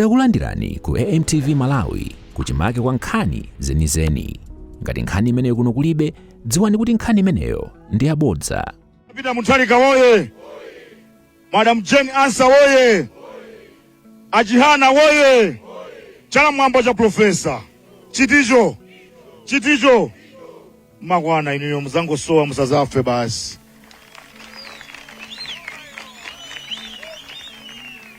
Takulandirani ku AMTV Malawi kuchimake kwa nkhani zenizeni. Ngati nkhani imeneyo kuno kulibe, dziwani kuti nkhani imeneyo ndi yabodza. Peter Mutharika woye! Madam Jane Ansah woye! A Chihana woye! Chala mwamba cha Professor. Chiticho! Chiticho! Makwana inuyo muzangosowa musazafe basi.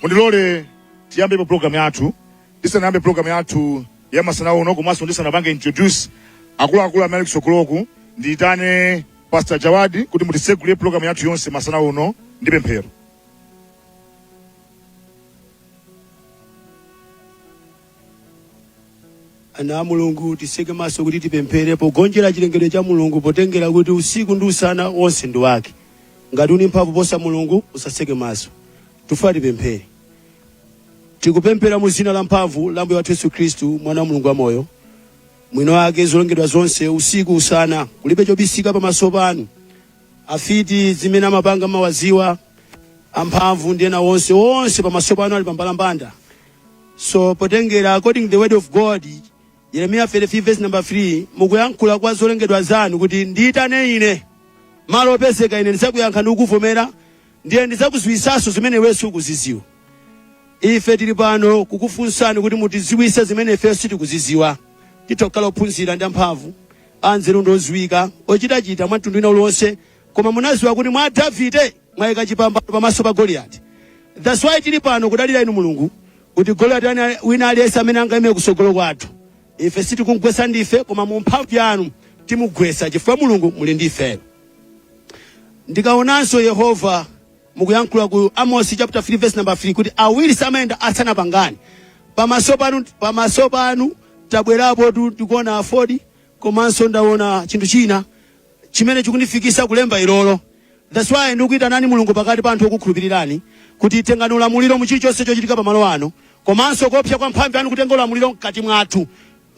Mundilole tiyambepo program yathu. Tisanayambe program yathu ya masana uno komanso ndisanapange introduce akuluakulu amene ali kutsogoloku, ndiyitane Pastor Jawadi kuti mutitsegulire program yathu yonse masana uno ndi pemphero. Ana a Mulungu, titseke maso kuti tipemphere pogonjera chilengedwe cha Mulungu, potengera kuti usiku ndi usana wonse ndi wake. Ngati uli mphamvu posa Mulungu, usatseke maso. Tifuna tipemphere. Tikupemphera mu dzina la mphamvu la Ambuye wathu Yesu Khristu, Mwana wa Mulungu wamoyo, mwini wake zolengedwa zonse, usiku usana, kulibe chobisika pamaso panu. Afiti zimene amapanga mumawadziwa, amphamvu ndi ena onse, onse pamaso panu ali pambalambanda. So potengera according to the word of God, Yeremiya 33 verse number 3, mukuyankhula kwa zolengedwa zanu kuti ndiyitane ine malo opezeka ine ndidzakuyankha ndi kukuvomera, ndiye ndidzakudziwitsanso zimene iwe sukuzidziwa. Ife tili pano kukufunsani kuti mutidziwitse zimene ife sitikuzidziwa. Titha kukhala ophunzira ndi amphamvu, anzeru ndi odziwika, ochitachita mwa mtundu wina uliwonse, koma munadziwa kuti mwa Davide mwayika chipambano pamaso pa Goliyati. That's why tili pano kudalira inu Mulungu kuti Goliyati wina aliyense amene angaime kutsogolo kwathu, ife sitikumgwetsa ndife, koma mu mphamvu yanu timugwetsa, chifukwa Mulungu muli ndi ifeyo. Ndikaonanso Yehova mukuyankhula ku Amosi chapter 3 verse number 3 kuti awiri samayenda asanapangane. Pamaso panu tabwerapo tikuona Aford, komanso ndaona chinthu china chimene chikundifikisa kulemba ilolo. That's why ndikuitanani Mulungu pakati pa anthu okukhulupirirani kuti tengani ulamuliro mu chilichonse chochitika pamalo ano, komanso kuopsa kwa mphamvu yanu kutenga ulamuliro mkati mwathu,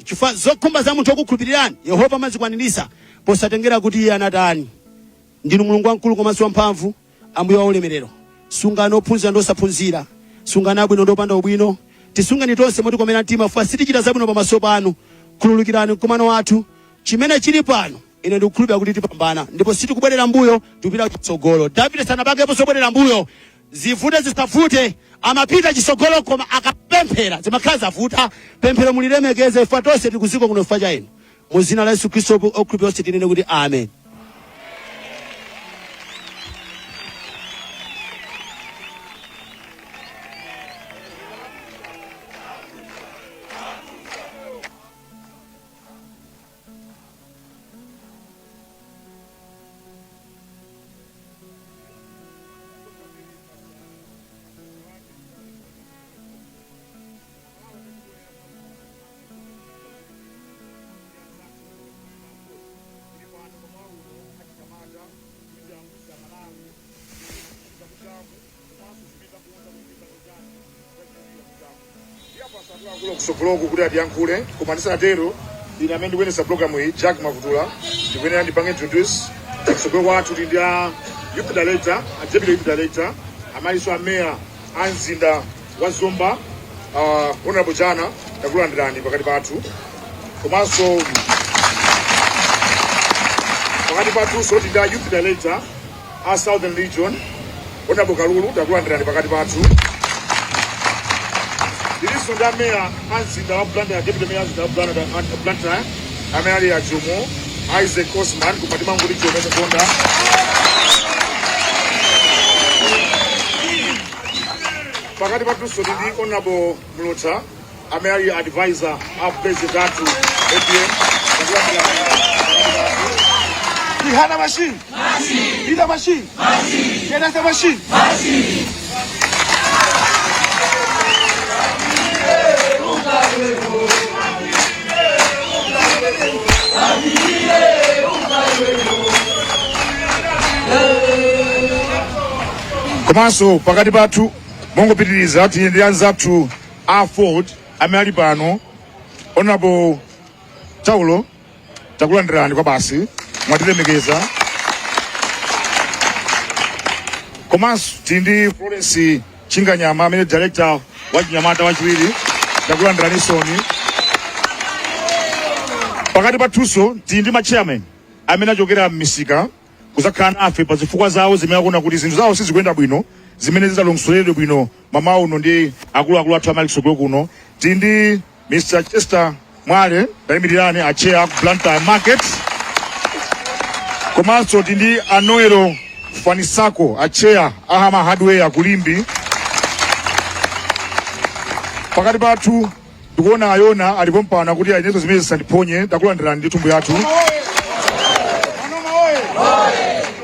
chifukwa zokhumba za munthu okukhulupirirani Yehova amazikwanirisa posatengera kuti iye anatani. Ndinu Mulungu wamkulu komanso wamphamvu, Ambuye wa ulemerero. Sungani ophunzira ndi osaphunzira, sungani abwino ndi opanda ubwino, tisungeni tonse motikomera mtima, chifukwa sitichita zabwino pamaso panu. Khululukirani mkumano wathu. Chimene chili pano, ine ndikukhulupirira kuti tipambana, ndipo sitikubwerera mbuyo, tikupita chitsogolo. Davide sanapangepo zobwerera mbuyo, zivute zisavute, amapita chitsogolo, koma akapemphera zimakhala zavuta. Pemphero mulilemekeze, ife tonse tikuziko kuno chifukwa cha inu. Mu dzina la Yesu Khristu okhulupirira onse tinene kuti amen. Akuluakulu kutsogoloku kuti atiyankhule, koma ndisanatero, ine amene ndikuyendetsa programu iyi, Jack Mavutula, ndikuyenera ndipange introduce kutsogolo kwathu tili ndi a youth director, a deputy youth director, amalinso a mayor a mzinda wa Zomba, Honorable Jana, takulandirani pakati pathu. Komanso pakati pathunso tili ndi a youth director a Southern Region, Honorable Kalulu, takulandirani pakati pathu. Tilinso ndi ameya a mzinda wa Blantyre, deputy mayor a mzinda wa Blantyre, amene ali a Jomo Isaac Osman, koma timangoti Jomo Mukonda. Pakati pathunso tili ndi Honorable Mlotha amene ali advisor a president athu APM. Takulandirani pakati pathu. Chihana machine. Peter machine. Kenasa machine. Komanso pakati pathu mongopitiriza tili ndi anzathu a Aford amene ali pano. Honorable Taulo, takulandirani kwa basi, mwatilemekeza. Komanso tili ndi Florence Chinganyama amene director Wachinyamata wachiwiri, takulandiranisoni. Pakati pathunso tili ndi ma chairman amene achokera m'misika kuzakhala nafe pa zifukwa zawo zimene akuona kuti zinthu zawo sizikuyenda bwino, zimene zidzalongosoledwe bwino mamawa uno ndi akuluakulu athu amene ali kutsogolo kuno. Tili ndi Mr Chester Mwale, tayimirirani, a chair ku Blantyre Market. Komanso tili ndi a Noelo Fanisako, a chair a Hama Hardware ku Limbe. Pakati pathu ndikuona ayona alipo mpano kuti ayinezo zimene zisandiphonye. Takulandirani ndi thumbu yathu. Manoma oye!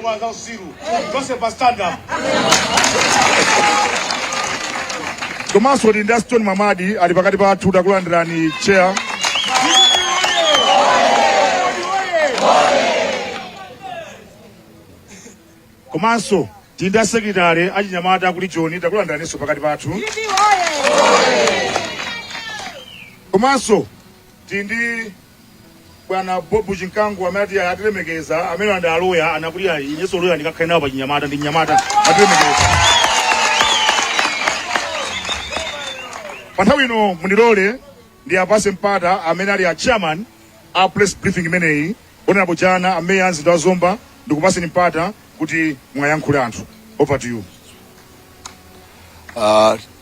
Kwanza usiru. Tonse pa stand up. Komanso tili ndi Aston Mamadi ali pakati pathu. Takulandirani, chair. Komanso tili ndi asekretary achinyamata kuli John. Takulandiraninso pakati pathu. Komanso tili ndi Bwana Bob Chinkango amene ati atilemekeza, amene ndi aloya anakuti ayi, inenso loya ndikakhale nawo pa chinyamata ndi mnyamata, atilemekeza. Pa nthawi ino mundilole ndiwapase mpata amene ali a chairman a press briefing imeneyi, Honorable Jana, ameya a mzinda wa Zomba. Ndikupaseni mpata kuti mwayankhule anthu. Over to you.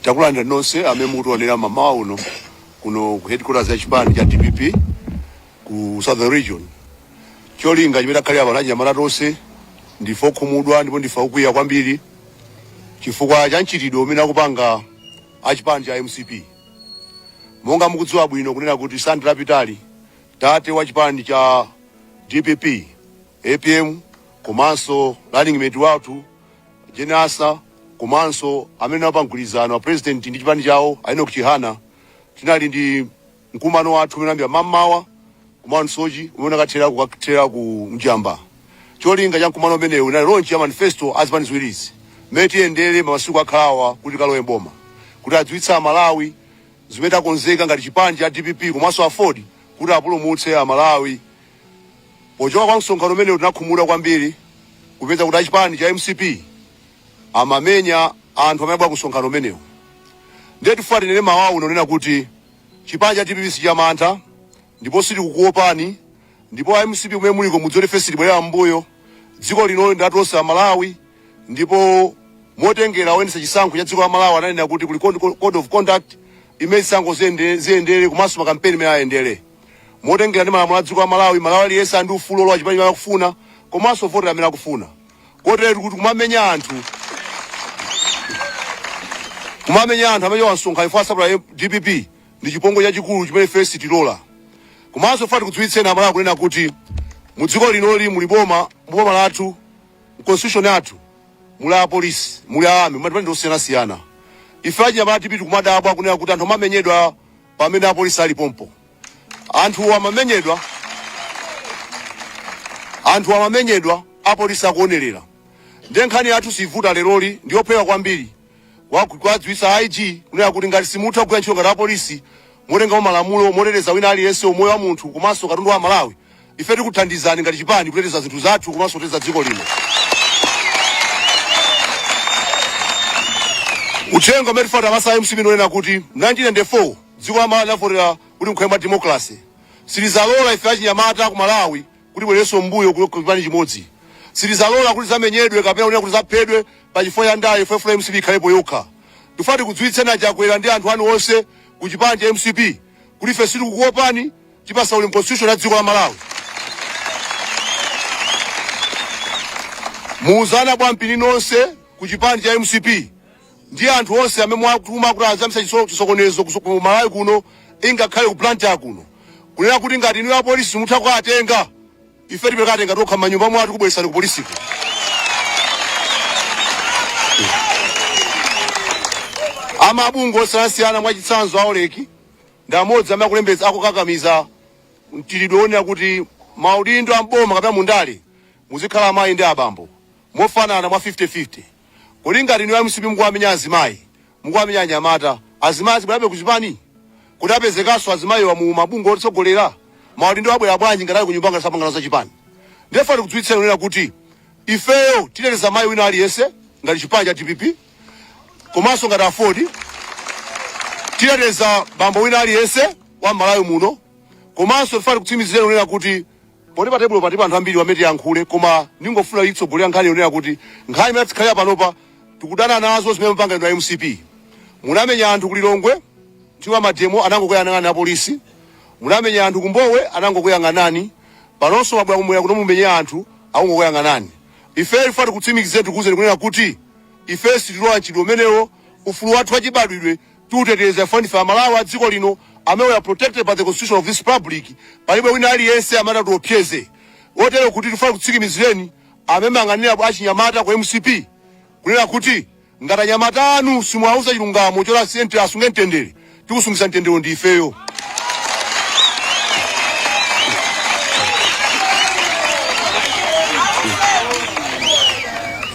Takulandira nonse amene mukutionera mamawa uno kuno ku headquarters ya chipani cha DPP ku Southern Region. Cholinga chimene takhalira pano achinyamata tonse, ndife okhumudwa ndipo ndife okwiya kwambiri chifukwa cha mchitidwe umene akupanga achipani cha MCP. Monga mukudziwa bwino kunena kuti Sande lapitali tate wa chipani cha DPP APM komanso running mate wathu Jane Ansah komanso amene anapanga mgwirizano wa president ndi chipani chawo a Enoch Chihana, tinali ndi mkumano wathu umene unayambira mammawa ku Mount Soche umene unakathera kukathera ku Njamba. Cholinga cha mkumano umenewu unali launch ya manifesto a zipani ziwirizi mmene tiyendere masiku akhalawa kuti kalowe mboma, kuti adziwitse Amalawi zimene takonzeka ngati chipani cha DPP komanso AFORD kuti apulumutse Amalawi. Pochoka kwa msonkhano umenewu tinakhumudwa kwambiri kupeza kuti achipani cha MCP amamenya anthu amene abwera ku msonkhano umenewu. Ndiye tifuna tinene mawa uno nena kuti chipani cha DPP sichamantha ndipo sitikukuopani, ndipo a MCP kumene muliko mudziwe ife sitibwerera m'mbuyo. Dziko lino ndi la tonse Amalawi, ndipo motengera oyendetsa chisankho cha dziko la Malawi ananena kuti kuli code of conduct imene zisankho ziyendere komanso makampeni imene ayendere motengera ndi malamulo a dziko la Malawi. Malawi aliyense ali ndi ufulu olowa chipani chimene akufuna komanso votera amene akufuna, kotero kuti kumamenya anthu amene wasonkhana ifo asapota DPP ndi chipongwe chachikulu chimene ife sitilola. Komanso tifuna tikudziwitseni Amalawi kunena kuti mu dziko linoli muli boma, boma lathu, constitution yathu muli apolisi, muli army, mumapandi osiyanasiyana. Ife achinyamata DPP tikumadabwa kunena kuti anthu amamenyedwa pamene apolisi ali pompo. Anthu amamenyedwa apolisi akuonerera. Ndiye nkhani yathu sivuta leroli, ndiyophweka kwambiri kuwadziwitsa IG kunena kuti ngati simutha kugwira ntchito ngati apolisi motengamo malamulo moteteza wina aliyense, umoyo wa munthu komanso katundu wa Malawi, ife tikuthandizani ngati chipani kuteteza zinthu zathu komanso kuteteza dziko lino. Uthenga umene tifuna tiwapatse MCP nonena kuti 1994 dziko la Malawi linavotera kuti mukhale mwa democracy. Sitizalola ife achinyamata ku Malawi kuti bwererenso mbuyo ku chipani chimodzi. Sitizalola kuti zamenyedwe kapena kunena kuti zaphedwe pa chifukwa cha ndale. Ife tifuna MCP ikhalepo yokha. Tifuna tikudziwitseni aChakwera ndi anthu anu onse ku chipani cha MCP kuti ife sitikukuopani. Tipasa ulemu constitution ya dziko la Malawi. Muuzana bwampini nonse ku chipani cha MCP ndi anthu onse amene mwatuma kuti azayambitsa chisokonezo ku Malawi kuno, ingakhale ku Blantyre kuno, kunena kuti ngati inu apolisi mutha kukatenga, ife tipekatenga tokha m'manyumba mwathu kubweresani ku polisiko. Amabungwe osiyanasiyana, mwachitsanzo a OLEC, ndi amodzi amene akulembetsa akukakamiza mchitidwe wonena kuti maudindo a mboma kapena mundale muzikhala amayi ndi abambo mofanana mwa 50-50. Kodi ngati inu MCP mukuwamenya azimayi, mukuwamenya anyamata, azimayi azibwerabe kuchipani? Kuti apezekanso azimayiwa mu mabungwe otsogolera, maudindo abwera bwanji ngati ali kunyumba ngati sapangana za chipani? Ndiye tikudziwitseni kunena kuti ifeyo titeteza mayi wina aliyense ngati chipani cha DPP komanso ngati AFORD. Titeteza bambo wina aliyense wa Malawi muno. Komanso tifuna tikutsimikizireni kunena kuti poti pa tebulo palipo anthu ambiri amene tiyankhule, koma ndingofuna itsogolera nkhani yonena kuti nkhani imene tikhalira panopa, tikudana nazo zimene mupanga inu a MCP. Munamenya anthu ku Lilongwe nthawi ma demo, anangokuyang'anani apolisi. Munamenya anthu ku Mbowe, anangokuyang'anani. Panonso mabwera kumwera kuno, mumenya anthu, akungokuyang'anani. Ife tifuna tikutsimikizireni, tikuwuzeni kunena kuti ife sitilowa mchitidwe umenewo. Ufulu wathu wachibadwidwe tiuteteza. Ife ndife Amalawi a dziko lino amene we are protected by the constitution of this republic. Palibe wina aliyense amene atiopseze. Otero kuti tifuna kutsimikizireni amene mayang'anira achinyamata ku MCP kunena kuti ngati anyamata anu simuwauza chilungamo choti asunge mtendere, tikusungisa mtendere ndi ifeyo.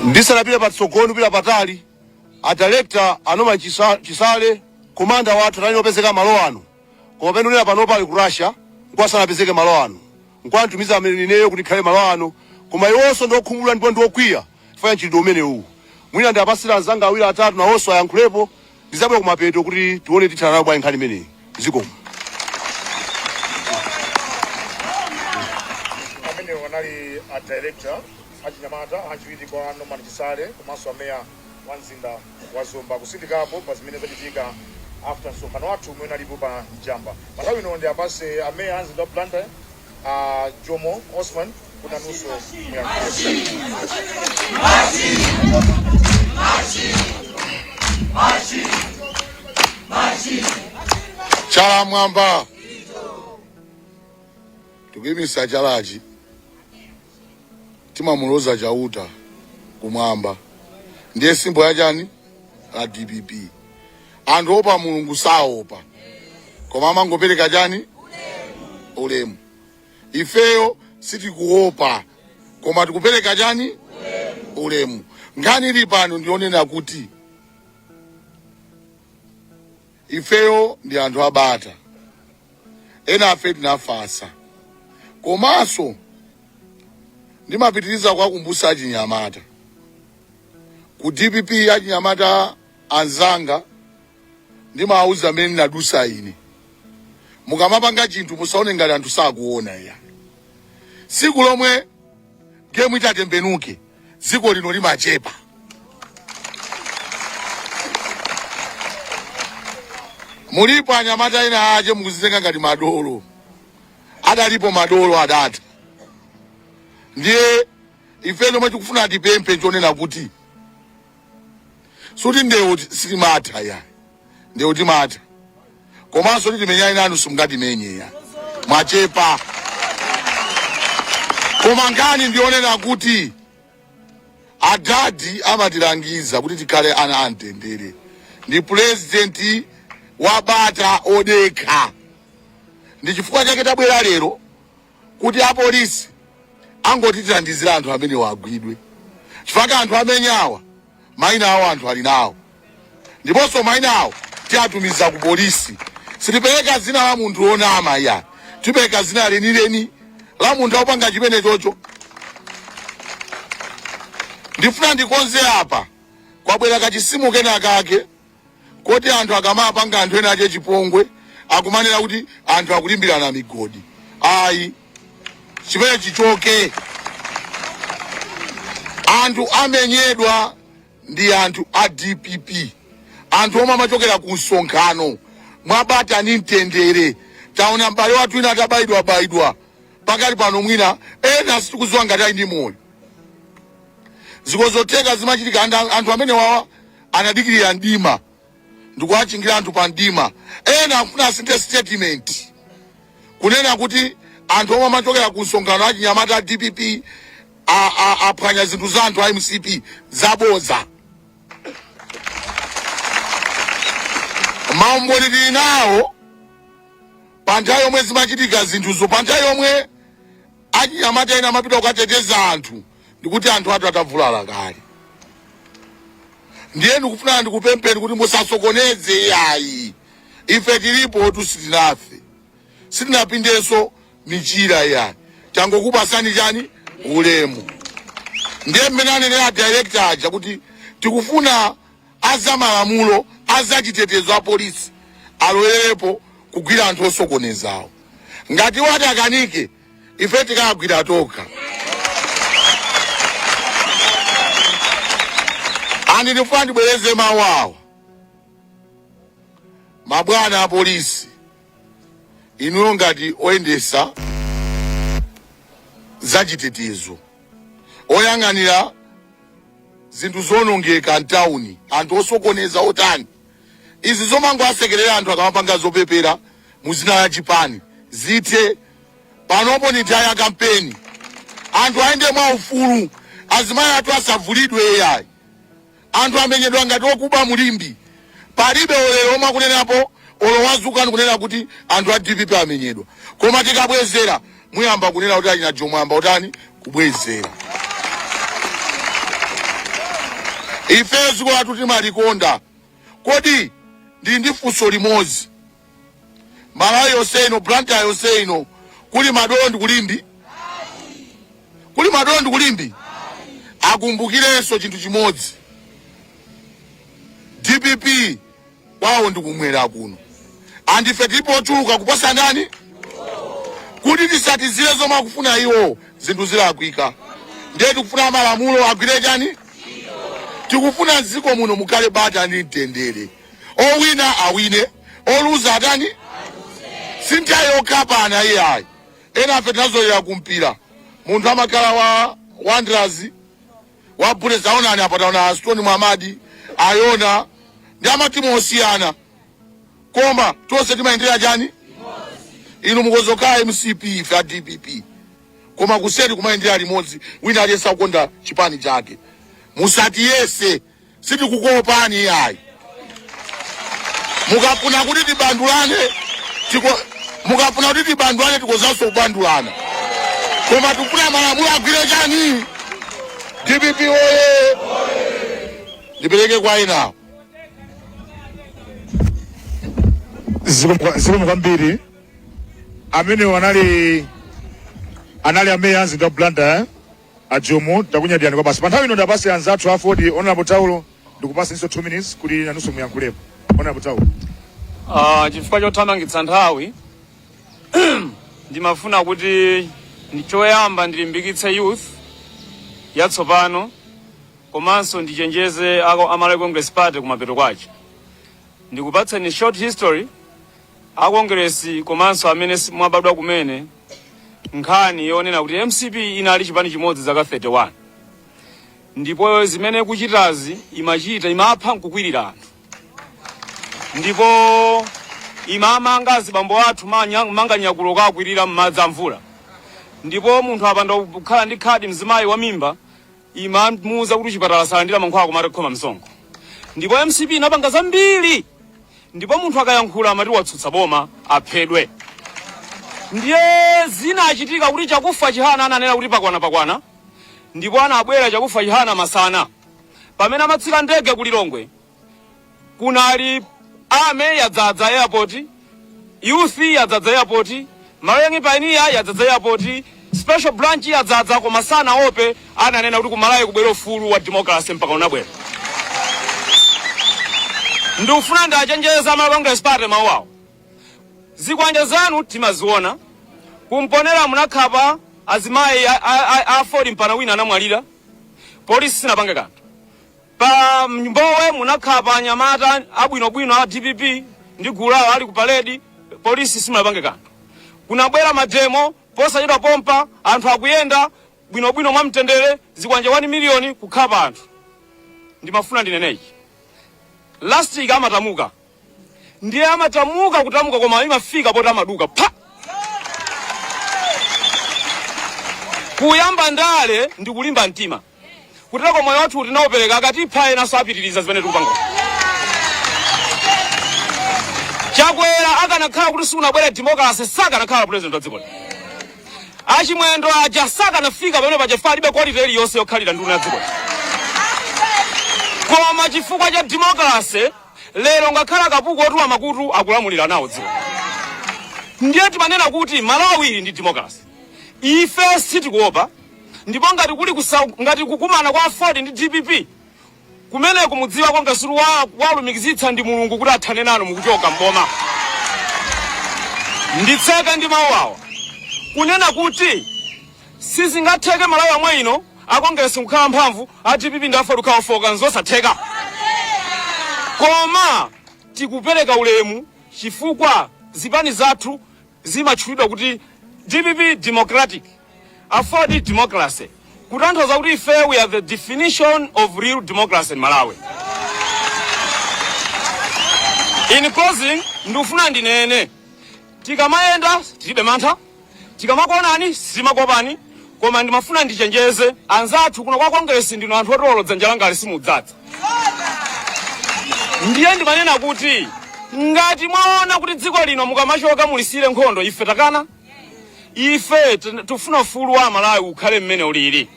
Ndisanapite patsogolo, ndipita patali, a director a Norman Chisale, commander wathu, atani opezeka malo ano, koma pene unena panopa ali ku Russia, nkwasanapezeke malo ano, nkwantumiza amene ineyo kuti ndikhale malo ano. Koma iwonso ndiokhumudwa ndipo ndiokwiya chifukwa mchitidwe umenewu. Mwina ndiapasira anzanga awiri atatu nawonso ayankhulepo, ndizabwera kumapeto kuti tione tithana nayo bwanji nkhani imeneyi. Zikomo. Amenewo anali a director achinyamata achiwiri kwa Norman Chisale komanso ameya wa mzinda wa Zomba, kusindikapo pa zimene zachitika after msonkhano wathu umene unalipo pa Njamba. Panthawi ino ndi apase ameya a mzinda wa Blantyre, a Jomo Osman, kuti nanunso muyankhule. Chala mwamba, tikuyimisa chalachi, timamuloza Chauta kumwamba. Ndiye symbol yachani la DPP. Anthu opa Mulungu saopa, koma amangopereka chani? Ulemu. Ifeyo sitikuopa, koma tikupereka chani? Ulemu. Nkhani ili pano ndionena kuti ifeyo ndi anthu abata, ena afe tinafasa. Komanso ndimapitiriza kuwakumbutsa achinyamata ku DPP, achinyamata anzanga, ndimawauza mmene ndinadusa ine. Mukamapanga chinthu, musaone ngati anthu sakuona iya. Siku lomwe game itatembenuke, dziko lino limachepa. Mulipo anyamata ena ache mukuzitenga ngati madolo. Adalipo madolo, adatha. Ndiye ife lomwe tikufuna tipemphe chonena kuti suti ndewu sitimatha ya, ndewu timatha, komanso titimenyane nanu simungatimenye ya, mwachepa. Koma nkhani ndionena kuti adadi amatilangiza kuti tikhale ana amtendere. Ndi purezidenti wabata odekha. Ndi chifukwa chake tabwera lero kuti apolisi angotithandizira anthu amene wagwidwe, chifukwa anthu amenyawa mayina awo anthu ali nawo, ndiponso mayina awo tiatumiza ku polisi. Sitipereka zina la munthu wonama iya, tipereka zina lenileni la munthu akupanga chimene chocho. Ndifuna ndikonze apa, kwabwera kachisimu kena kake koti anthu akamapanga anthu ena ache chipongwe akumanena kuti anthu akulimbirana migodi. Ayi, chimene chichoke. Anthu amenyedwa ndi anthu a DPP, anthu omwe amachokera ku msonkhano mwabata ni mtendere. Taona m'bale wathu wina atabayidwabayidwa pakali pano, mwina ena sitikudziwa ngati ali ndi moyo. Zikozotheka zimachitika. Anthu amene wawa anadikirira mdima ndikuwachingira anthu pa mdima. Ena akufuna asinthe statement kunena kuti anthu omwe amachokera ku msonkhano achinyamata a DPP aphwanya zinthu za anthu a MCP. Zaboza. Maumboni tili nawo pa nthawi yomwe zimachitika zinthuzo, pa nthawi yomwe achinyamata ena amapita kukateteza anthu, ndikuti anthu atu atavulala kale. Ndiye ndikufuna ndikupempheni kuti musasokoneze yayi. Ife tilipo tu, sitinafe, sitinapindenso michira yayi, tangokupasani chani? Ulemu. Ndiye mmene anenera director aja kuti tikufuna azamalamulo, azachitetezo, apolisi. alowererepo kugwira anthu osokonezawo. Ngati iwo ati akanike, ife tikagwira tokha. And ndifuna ndibwereze mawu awa. Mabwana a polisi, inuyo ngati oyendesa zachitetezo, oyang'anira zinthu zoonongeka mtawuni, anthu osokoneza otani, izi zomangoasekerera anthu akamapanga zopepera muzina la chipani zithe. Panopo ni nthawi ya kampeni, anthu ayende mwaufulu, azimayi athu asavulidwe iyayi. Anthu amenyedwa ngati okuba mu Limbe. Palibe lero omwe akunenapo olo wazuka ndikunena kuti anthu a dpp amenyedwa. Koma tikabwezera muyamba kunena kuti achina Jomo ayamba kutani kubwezera. Ife dziko lathu timalikonda. Kodi ndili ndi funso limodzi. Malawi yonse ino, Blantyre yonse ino, kuli madolo ndi ku Limbe? Kuli madolo ndi ku Limbe? Akumbukirenso chinthu chimodzi, dpp kwawo ndi kumwera kuno, and ife tilipo ochuluka kuposa ndani? Kuti tisatizire zomwe akufuna iwo, zinthu zilakwika. Ndiye tikufuna malamulo agwire chani? Tikufuna mdziko muno mukhale bata ndi mtendere. Owina awine, oluza atani? Si nthawi yokhapana iyayi. Enafe tinazolowera kumpira, munthu amakhala wa Wanderers, wa Bullets. Aonani apa, taona Stone Muhammad, Ayona ndi amatimu osiyana, koma tonse timayendera chani? Inu mukozokhala MCP, ife a DPP, koma kuseri kumayendera limodzi, wina aliyense akukonda chipani chake. Musatiyese, sitikukuopani iyayi. Mukafuna kuti tibandulane tiko, mukafuna kuti tibandulane tikozanso kubandulana, koma tikufuna malamulo agwire chani? DPP oye! Ndipereke kwa enawo. Zikomo kwambiri. Amenewo anali ameya a mzinda wa Blantyre, a Jomo. Takunyadirani kwabasi. Pa nthawi ino ndapase anzathu a AFORD. Honorable Taulo, ndikupasenso 2 minutes kuti nanunso muyankhulepo. Honorable Taulo. Chifukwa chothamangitsa nthawi, ndimafuna kuti choyamba ndilimbikitse youth yatsopano, komanso ndichenjeze a Malawi Congress Party kumapeto kwache. Ndikupatseni short history a Congress komanso amene mwabadwa kumene, nkhani yonena kuti MCP inali chipani chimodzi zaka 31, ndipo zimene kuchitazi imachita, imapha nkukwirira anthu, ndipo imamanga azibambo athu, manga nyakulo kakwirira m'madzi a mvula, ndipo munthu apanda kukhala ndi khadi, mzimayi wa mimba imamuuza kuti chipatala salandira mankhwala koma atakhoma msonkho. Ndipo MCP inapanga zambiri, ndipo munthu akayankhula amati watsutsa boma, aphedwe. Ndiye zinachitika kuti Chakufwa Chihana ananena kuti pakwana, pakwana, ndipo anabwera Chakufwa Chihana masana pamene amatsika ndege ku Lilongwe, kunali army yadzadza airport, youth yadzadza airport, Malawi Young Pioneer yadzadza airport, special branch yadzadza, koma sanaope. Ananena kuti kumalawi kubwera ufulu wa democracy, mpaka unabwera. Ndikufuna ndiachenjeza Malawi Congress Party mawu awo. Zikwanja zanu timaziona. Kumponera munakhapa azimayi a AFORD, mpana wina anamwalira, polisi sinapange kanthu. Pa Mbowe munakhapa anyamata abwinobwino a DPP ndi gulu lawo ali ku parade, polisi simunapange kanthu. Kunabwera mademo posachedwa pompa, anthu akuyenda bwinobwino mwamtendere, zikwanja 1 miliyoni kukhapa anthu. Ndimafuna ndinenechi, last week amatamuka, ndiye amatamuka kutamuka, koma imafika poti amaduka pha. Kuyamba ndale ndi kulimba mtima, kuteko moyo wathu tinaupereka, akatipha enanso apitiriza zimene tikupanga. Chakwera akanakhala kuti sikunabwera democracy, sakanakhala president wa dziko lino. Achimwendo aja sakanafika pamene paja, chifukwa alibe quality iliyonse yokhalira nduna ya dziko lino. Koma chifukwa cha democracy, lero ngakhale akapuku otuwa makutu akulamulira nawo dziko. Ndiye timanena kuti Malawi ili ndi democracy, ife sitikuopa. Ndipo ngati kuli ngati kukumana kwa AFORD ndi DPP kumeneko, mudziwa Congress walumikizitsa ndi Mulungu kuti athane nanu mukuchoka mboma. Nditseka ndi mawu awa kunena kuti sizingatheke Malawi yomwe ino a Kongeresi nkukhala mphamvu, a DPP ndi AFORD kukhala ofoka, nzosatheka. Koma tikupereka ulemu chifukwa zipani zathu zimatchulidwa kuti DPP Democratic, AFORD Democracy, kutanthauza kuti ife we are the definition of real democracy in Malawi. In closing, ndikufuna ndinene, tikamayenda tilibe mantha, tikamakuonani sitimakuopani, koma ndimafuna ndichenjeze anzathu kuno kwa Kongresi, ndinu anthu otolo, dzanja langali simudzadza. Ndiye ndimanena kuti ngati mwaona kuti dziko lino mukamachoka mulisiyire nkhondo, ife takana. Ife tifuna ufulu wa Amalawi ukhale mmene ulili.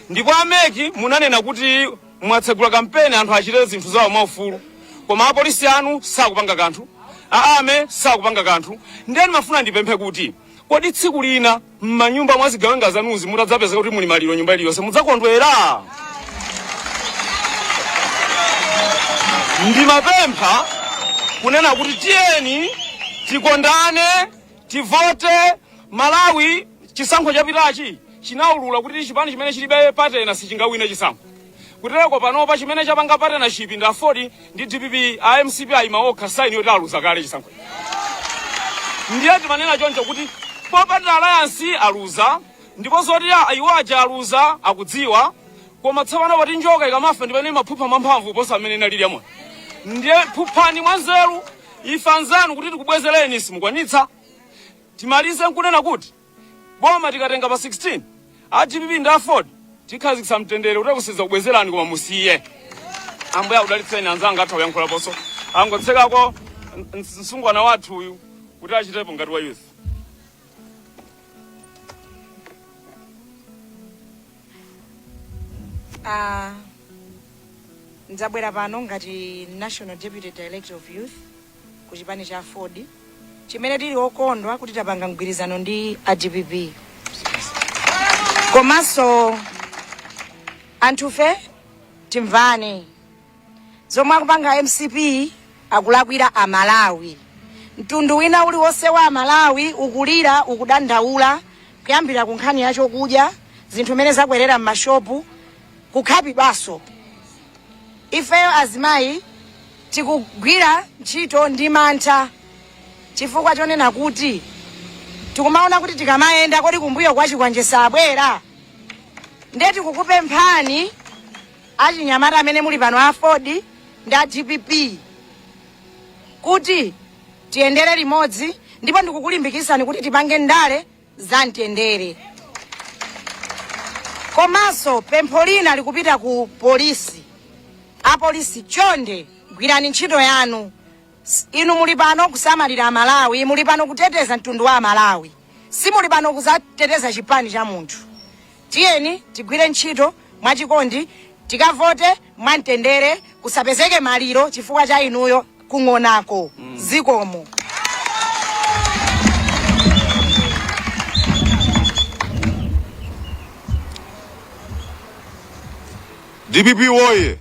Ndipo a MEC munanena kuti mwatsegula kampeni anthu achite zinthu zawo mwaufulu, koma apolisi anu sakupanga kanthu, a army sakupanga kanthu. Ndiye ndimafuna ndipemphe kuti kodi tsiku lina m'manyumba mwa zigawenga zanuzi mutadzapezeka kuti muli maliro nyumba iliyonse, mudzakondwera? Ndimapempha kunena kuti tiyeni tikondane, tivote. Malawi, chisankho chapitachi chinaulula kuti chipani chimene chilibe partner sichingawine chisankho. Kutereko panopa chimene chapanga partnership ndi AFORD ndi DPP, a MCP ayima okha, sign yoti aluza kale chisankho. Ndiye timanena choncho kuti popanda alliance aluza, ndipo zoti iwo aja aluza akudziwa. Koma tsopano poti njoka ikamafa ndi pamene imaphupha mwamphamvu kuposa mmene inalili yamoyo, ndiye phuphani mwanzeru. Ife anzanu kuti tikubwezereni simukwanitsa. Timalize nkunena kuti boma tikatenga pa 16, a DPP ndi AFORD tikhazikitsa mtendere kuti sitikubwezerani, koma musiye. Ambuye akudalitseni. Anzanga atha kuyankhulaponso, angotsekako msungwana wathu uyu kuti achitepo ngati wa youth. Ndabwera pano ngati National Deputy Director of Youth ku chipani cha AFORD, chimene tili okondwa kuti tapanga mgwirizano ndi a DPP. Komanso anthufe timvane, zomwe akupanga MCP akulakwira Amalawi. Mtundu wina uliwonse wa Amalawi ukulira, ukudandaula, kuyambira ku nkhani ya chokudya, zinthu mmene zakwerera m'mashopu, kukhapidwanso. Ifeyo azimayi tikugwira ntchito ndi mantha chifukwa chonena kuti tikumaona kuti tikamayenda, kodi kumbuyo kwa chikwanje sabwera? Ndiye tikukupemphani achinyamata amene muli pano, AFORD ndi a DPP, kuti tiyendere limodzi, ndipo ndikukulimbikitsani kuti tipange ndale za mtendere. Komanso pempho lina likupita ku polisi. Apolisi, chonde gwirani ntchito yanu. Inu muli pano kusamalira Amalawi, muli pano kuteteza mtundu wa Amalawi, simuli pano kuzateteza chipani cha munthu. Tiyeni tigwire ntchito mwachikondi, tikavote mwamtendere, kusapezeke maliro chifukwa cha inuyo kung'onako. Zikomo. DPP woye!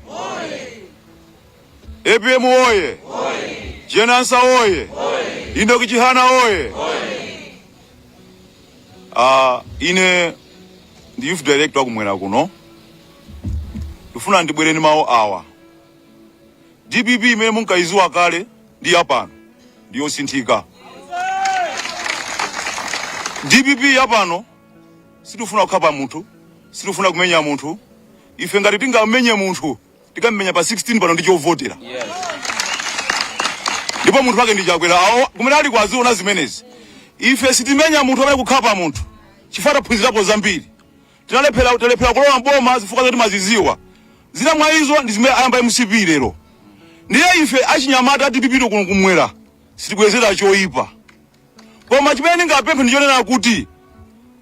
APM woye! Jane Ansah woye! Enoch Chihana woye! Ine ndi youth director wakumwera kuno, ndifuna ndibwere ndi mawu awa. DPP imene munkayiziwa kale ndi yapano ndi yosinthika. DPP yapano sitifuna kukhapa munthu, sitifuna kumenya munthu. Ife ngati tingamenye munthu, tikamenya pa 16 pano ndi chovotera, ndipo munthu wake ndi Chakwera. Awo kumene ali kwaziona zimenezi. Ife sitimenya munthu amene kukhapa munthu, chifukwa taphunzirapo zambiri. Tinalephera, talephera kulowa mboma zifukwa zoti maziziwa zina mwa izo ndi zimene ayamba MCP lero. Ndiye ife achinyamata a DPP kuno kumwera sitibwezera choyipa, koma chimene ndingapemphe ndi chonena kuti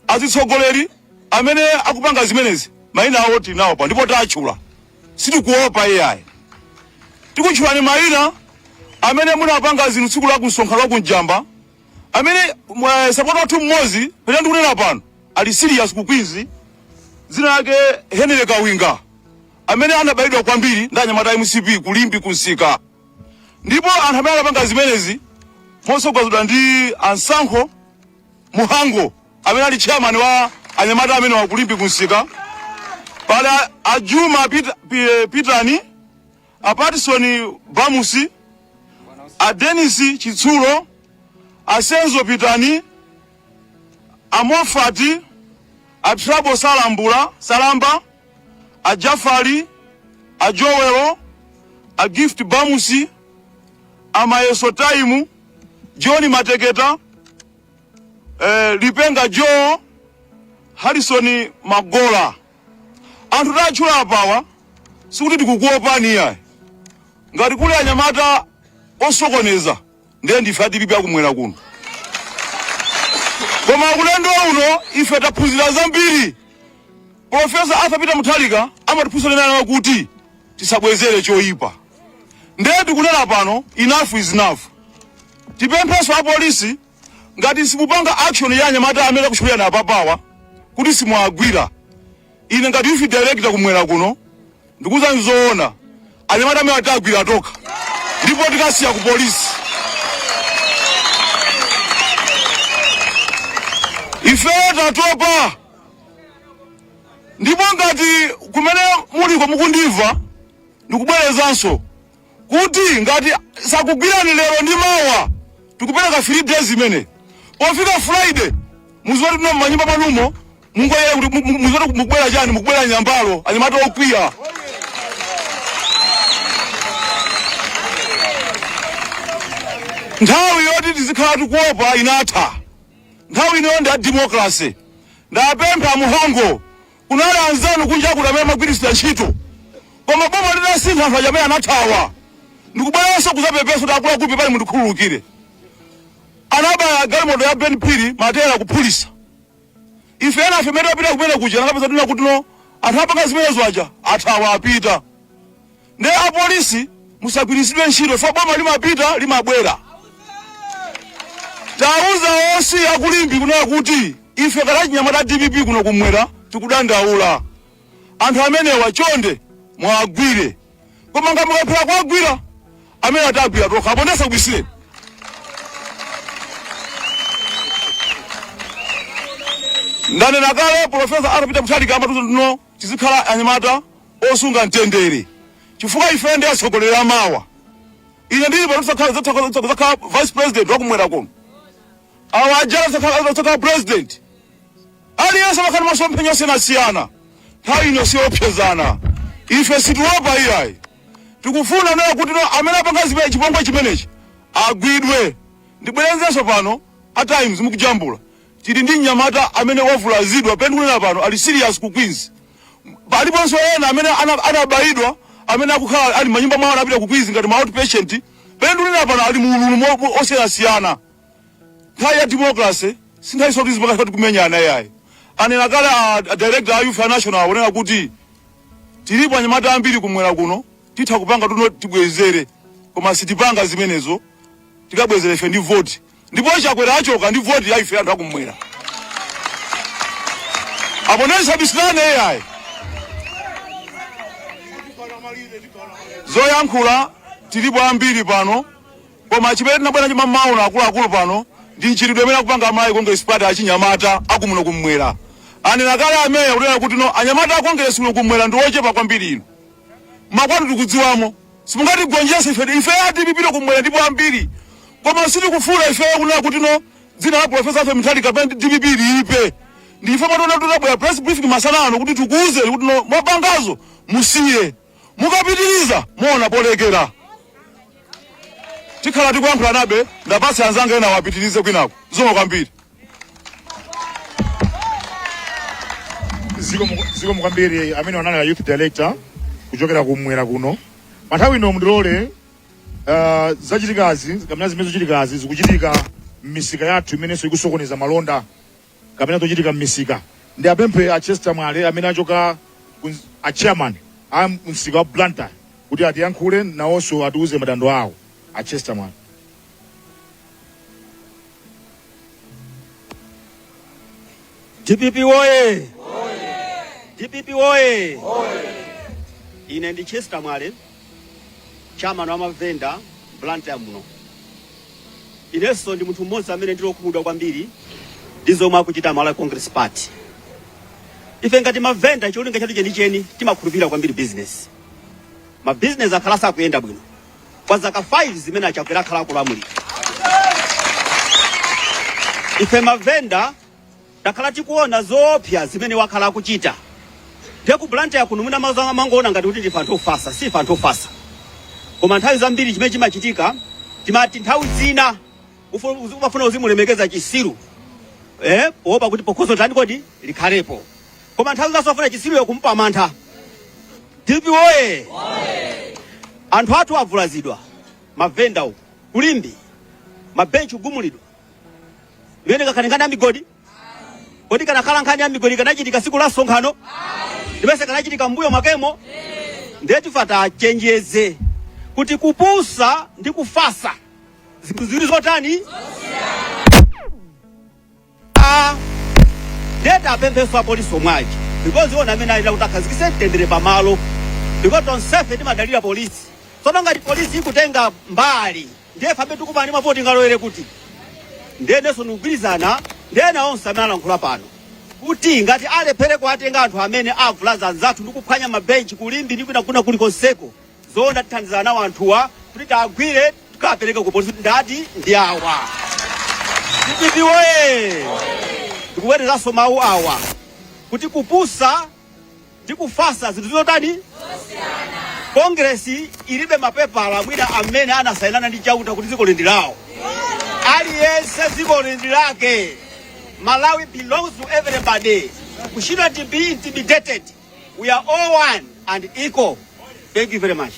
azitsogoleri amene akupanga zimenezi mayina awo tinawo pa ndipo tatchula, sitikuopa iyayi. Tikutchulani mayina amene munapanga zinthu tsiku la kumsonkhano wa kumjamba, amene sapota wathu mmodzi pene ndikunena pano ali serious ku Queens, dzina lake Henry Kawinga, amene anabayidwa kwambiri ndi anyamata a MCP ku Limbe kunsika. Ndipo anthu amene anapanga zimenezi Mosogozedwa ndi Ansankho Muhango amene ali chairman wa anyamata amene wa ku Limbe kunsika. Pali a Juma Pitani, a Patison Bamusi, a Dennis Chitsulo, a Senzo Pitani, a Mofati, a Trabo Salambula Salamba, a Jafari, a Joelo, a Gift Bamusi, a Mayeso Taimu, John Mateketa, Lipenga Joe, Harrison Magola. Anthu tatchula apawa sikuti tikukuopani iyayi. Ngati kuli anyamata osokoneza ndiye ndife a DPP akumwera kuno. Koma ulendo uno ife taphunzira zambiri. Profesa Arthur Peter Mutharika amatiphunzitsa nena kuti tisabwezere choyipa. Ndiye tikunena pano, enough is enough. Tipemphenso apolisi, ngati simupanga action ya anyamata amene akutchulirani apapawa kuti simuagwira, ine ngati youth director kumwera kuno ndikuwuzani zoona, anyamata amene atagwira tokha ndipo tikasiya ku polisi. Ifeyo tatopa, ndipo ngati kumene muliko mukundimva, ndikubwerezanso kuti ngati sakugwirani lero ndi mawa, tikupereka 3 days imene pofika Friday muziwe kuti m'manyumba mwanumo mungoyera kuti muziwe kuti mukubwera chani, mukubwera nyambalo, anyamata okwiya. Nthawi yoti tizikhala tikuopa inatha. Nthawi inoyo ndi ya democracy. Ndapempha Muhongo, kunali anzanu kunja kuti amene amagwiritsa ntchito, koma boma litasintha anthu aja amene anathawa. Ndikubweranso kuzapepesa kuti akuluakulu pepani, mundikhululukire. Anabaya galimoto ya Ben Phiri matera kuphulisa. Ife ena afe mene apita kumene kuja nakapeza tuna kuti no anthu apanga zimenezo aja athawa apita. Nde apolisi musagwiritsidwe ntchito fa boma limapita limabwera. Tauza onse aku Limbe kunena kuti ife kala achinyamata DPP kuno kumwera tikudandaula. Anthu amenewa chonde mwagwire, koma ngati mukalephera kuwagwira amene atagwira tokha apo ndasakubisireni. Ndanena kale, Profesa Arthur Peter Mutharika amatiuza tino tizikhala anyamata osunga mtendere chifukwa ife ndi atsogoleri amawa. Ine ndili pano tidzakhala vice president wakumwera kuno, awa ajala tidzakhala president. Aliyense amakhala masomphenya osiyanasiyana. Nthawi ino siyoopsezana, ife sitiopa iyayi. Tikufuna nayo kuti no amene apanga zimene chipongwe chimenechi agwidwe. Ndibwerezenso pano, a Times mukujambula, tili ndi mnyamata amene wavulazidwa pene ndikunena pano ali serious ku Queens. Paliponso ena amene anabayidwa amene akukhala ali manyumba mwawo, anapita ku Queens ngati ma outpatient, pene ndikunena pano ali mu ululu osiyanasiyana. Nthawi ya democracy si nthawi soti zipakati kumenyana iyayi. Anena kale a director a youth a national akunena kuti tilipo anyamata ambiri kumwera kuno, titha kupanga tuno tibwezere, koma sitipanga zimenezo. Tikabwezere ife ndi voti, ndipo Chakwera achoka ndi voti ya ife anthu akumwera. Apo ndisabisirane iyayi, zoyankhula tilipo ambiri pano, koma chimene tinabwera chimamaona akuluakulu pano ndi mchitidwe amene akupanga Malawi Congress Party achinyamata akumuno kumwera. Anena kale ameya kunena kuti no anyamata a Congress kuno kumwera ndi ochepa kwambiri. Ino makwatu tikudziwamo, simungatigonjese ife. Ife a DPP kumwera ndipo ambiri, koma sitikufuna ife kunena kuti no dzina la Profesa Arthur Mutharika kapena DPP liipe. Ndife patona tutabwera press briefing masana ano kuti tikuwuzeni kuti no mwapangazo musiye, mukapitiriza muona polekera. Tikhala tikuyankhula nabe, ndapatse anzanga ena wapitirize kwinako. Zikomo kwambiri. Zikomo kwambiri. Amene wanali a youth director kuchokera kumwera kuno. Pa nthawi ino mundilole, zachitikazi kapena zimene zochitikazi zikuchitika m'misika yathu imenenso ikusokoneza malonda kapena zochitika m'misika, ndi apemphe a Chester Mwale amene achoka a chairman a msika wa Blantyre kuti atiyankhule nawonso, atiuze madando awo. A Chester Mwale. DPP woye! DPP woye! Ine ndi Chester Mwale, chairman wa mavenda Blantyre muno. Inenso ndi munthu mmodzi amene ndili okhumudwa kwambiri ndi zomwe akuchita Malawi Congress Party. Ife ngati mavenda, cholinga chathu chenicheni timakhulupirira kwambiri business. Mabizinesi akhala sakuyenda bwino kwa zaka 5 zimene achakwera akhala akulamulira. Ife mavenda takhala tikuona zoopsa zimene wakhala akuchita. Ndiye ku Blantyre kuno mwina mangoona ngati kuti ndife anthu ofasa. Sife anthu ofasa, koma nthawi zambiri chimene chimachitika, timati nthawi zina umafuna uzimulemekeza chisiru, poopa kuti phokoso tani kodi likhalepo, koma nthawi zinanso afuna chisiruyo kumpa mantha. DPP woye! Anthu athu avulazidwa, mavenda uku ku Limbe, mabenchi kugumulidwa. Imene ngakhale nkhani ya migodi, kodi kanakhala nkhani ya migodi kanachitika siku la msonkhano? Ndipese kanachitika mbuyo mwakemo. Ndiye tifuna tichenjeze kuti kupusa ndi kufasa zinthu ziwiri zotani? Ndiye tapempheso apolisi omwe aja, because iwo amene ayenera kuti akhazikitse mtendere pamalo, because tonsefe timadalira polisi. Tsono ngati polisi ikutenga mbali, ndiye ife tikumana ndi mavuto, tingalowere kuti? Ndiye inenso ndikugwirizana ndi ena onse amene alankhula pano kuti ngati alephere kuwatenga anthu amene avulaza anzathu ndi kuphwanya mabenchi ku Limbe ndi kwina kuna kulikonseko, zoona tithandizana nawo anthuwa kuti tiagwire, tikapereke ku polisi. Ndati ndi awa. DPP woye! Ndikubwerezanso mawu awa kuti kupusa ndi kufasa zinthu zotani? Kongresi ilibe mapepala mwina amene anasayinana ndi Chauta kuti dziko ndi lawo. Aliyense dziko ndi lake. Malawi belongs to everybody. We shouldn't be intimidated. We are all one and equal. Thank you very much.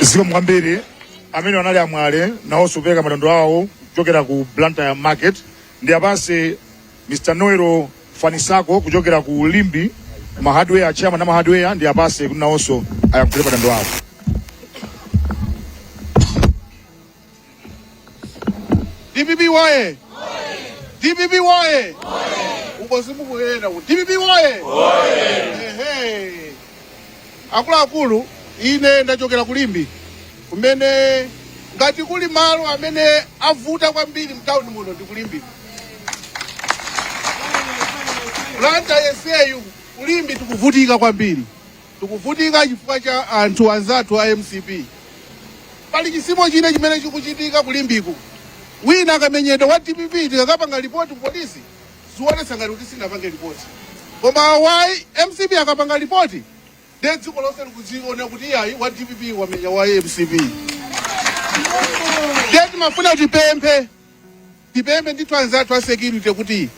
Zikomo kwambiri. Amene anali amwale nawonso kupereka madandaulo awo kuchokera ku Blantyre Market. Ndiwapase Mr Noel Fanisako kuchokera ku Limbe, ma hardware chairman ama hardware. Ndiwapase kuti nawonso ayankhule madandaulo awo. DPP woye! DPP woye! Uko simukuyenda ku DPP woye! Ehe. Akuluakulu, ine ndachokera ku Limbe, kumene ngati kuli malo amene avuta kwambiri mtawuni muno ndi ku Limbe. Blantyre yenseyu, ku Limbe tikuvutika kwambiri. Tikuvutika chifukwa cha anthu anzathu a mcp. Pali chisimo china chimene chikuchitika ku Limbeku. Wina akamenyedwa wa dpp, tikakapanga lipoti ku polisi, zionetsa ngati kuti sinapange lipoti. Koma wa mcp akapanga lipoti, ndiye dziko lonse likudziona kuti iyayi, wa dpp wamenya wa mcp. Ndiye timafuna tipemphe ndithu anzathu a security kuti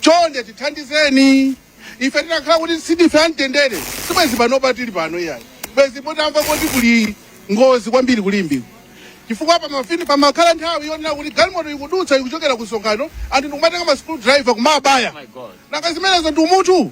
chonde tithandizeni. Ife tinakhala kuti sindife amtendere, sibwezi panopa tili pano iyayi, bwezi potamva kuti kuli ngozi kwambiri ku Limbe, chifukwa pamafini pamakhala nthawi yonena kuti galimoto ikudutsa ikuchokera ku msonkhano, anthu ndikumatenga ma screwdriver kumabaya. Nanga zimenezo ndi umunthu?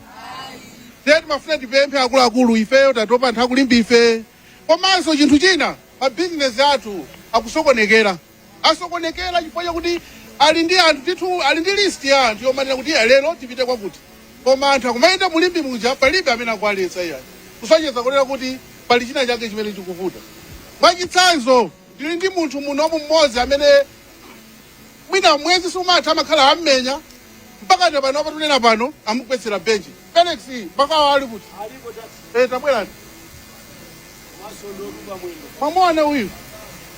Ndiye timafuna tipemphe akuluakulu, ifeyo tatopa, anthu aku Limbe ife. Komanso chinthu china, mabizinesi athu akusokonekera, asokonekera chifukwa chakuti ali ndi anthu ndithu, ali ndi list ya anthu yomanena kuti iya, lero tipite kwakuti, koma anthu akumayenda mu Limbe muja, palibe amene akuwaletsa iyayi, kusonyeza kunena kuti pali china chake chimene chikuvuta. Mwachitsanzo, ndili ndi munthu munomu mmodzi amene mwina mwezi sumatha amakhala ammenya, mpaka na pano patunena pano amugwetsera benchi. Felix mpaka ali kuti? Tabwerani. Mwamuona uyu?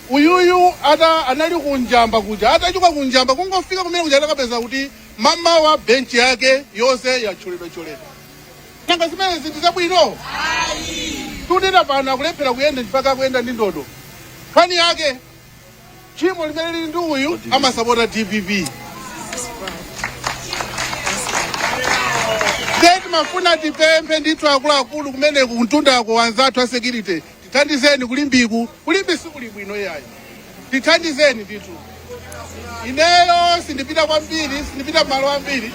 Uyuyu ata anali kunjamba kuja, atachoka kunjamba kungofika kumene kuja, atakapeza kuti mamawa benchi yake yonse yathyoledwathyoledwa. Nanga zimene zinthu zabwino? Tunena pano akulephera kuyenda, mpaka akuyenda ndi ndodo. Nkhani yake, tchimo limene lili ndi uyu, amasapota DPP. Ndiye timafuna tipemphe ndithu akuluakulu kumeneku kumtundako, anzathu a security, tithandizeni ku Limbeku. Ku Limbe sikuli bwino iyayi, tithandizeni ndithu. Ineyo sindipita kwambiri, sindipita malo ambiri,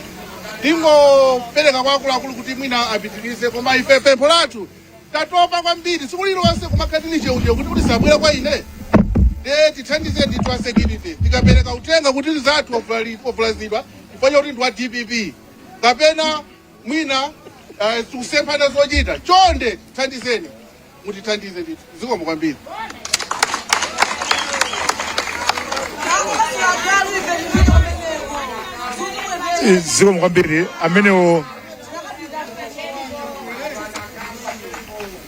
ndingopereka kwa akuluakulu kuti mwina apitirize. Koma ife pempho lathu, tatopa kwambiri, tsiku lililonse kumakhala tili cheucheu kuti sabwera kwa ine. Ndiye tithandize ndithu a security. Tikapereka uthenga kuti mnzathu wavulazidwa chifukwa chakuti ndi wa DPP kapena mwina tikusemphana zochita, chonde tithandizeni, mutithandize ndithu. Zikomo kwambiri. Zikomo kwambiri amenewo,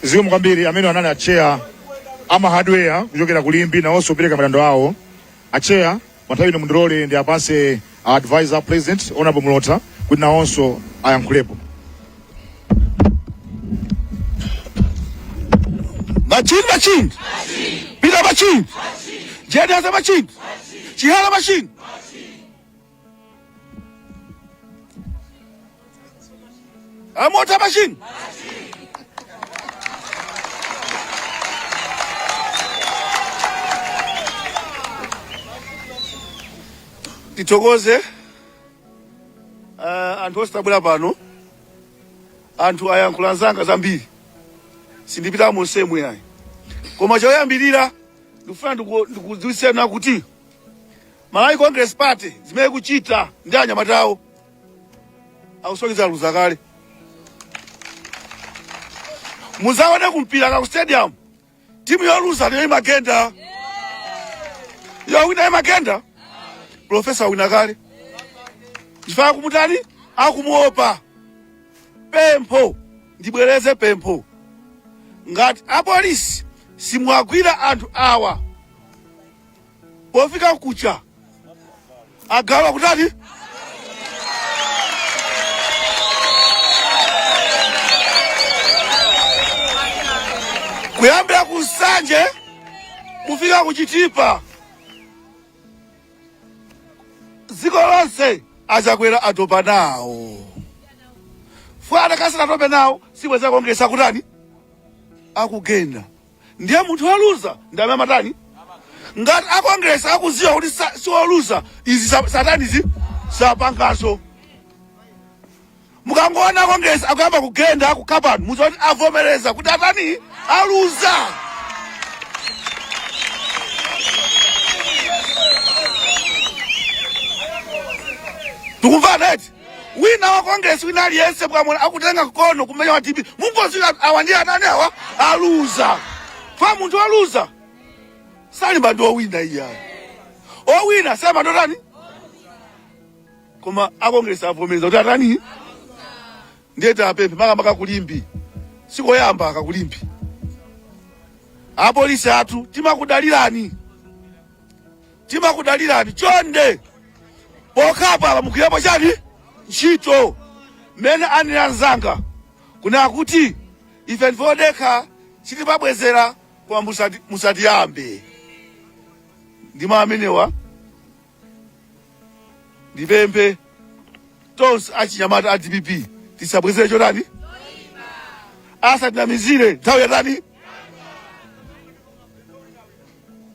zikomo kwambiri. Amene anali acheya ama hardware kuchokera ku Limbe, nawonso kupereka madando awo. Acheya, panthawi ino mundilole ndiwapatse advisor president Honorable Mlotha kuti nawonso ayankhulepo. Machine, machine. Peter machine. Jediasa machine. Chihana machine. Amota machine. Tithokoze anthu onse tabwera pano. Anthu ayankhula nzanga zambiri, sindipita monsemu yayi, koma choyambirira ndikufuna ndikudziwitseni kuti Malawi Congress Party zimene ikuchita ndi anyamata awo akusonyeza aluza kale. Muzaone kumpira ka ku stadium, timu yoluza ndiyo imagenda, yowina imagenda. Profesa wina kale chifukwa akumutani, akumuopa. Pempho, ndibwereze pempho, ngati apolisi simuwagwira anthu awa pofika kucha agalu akutani kuyambira ku Nsanje kufika ku Chitipa, dziko lonse achakwera atopa nawo. Fwana kasanatope nawo sibweza Congress akutani, akugenda. Ndiye munthu woluza ndi amene amatani. Ngati a Congress akuziwa kuti siwoluza, izi satani izi sapanganso. Mukangoona Congress akuyamba kugenda akukhapani, muziwa kuti avomereza kuti atani, aluza. Tikumvana eti? Wina wa Congress wina aliyense mukamona akutenga mkono kumenya wa DPP, mungoziwa awa ndiye atani, awa aluza. Fa munthu waluza salimba ndi owina iyayi, owina samadotani. Koma a Congress avomereza kuti atani. Ndiye tapemphe makamaka ku Limbe, sikoyamba aka ku Limbe. Apolisi athu timakudalirani, timakudalirani, chonde pokhapa apa mugwirepo chani ntchito. Mmene anena anzanga kunena kuti ife ndife odekha, sitipabwezera, koma musatiyambe ndi mawu amenewa. Ndipemphe tonse achinyamata a DPP tisabwezere chotani, asatinamizire nthawi yatani.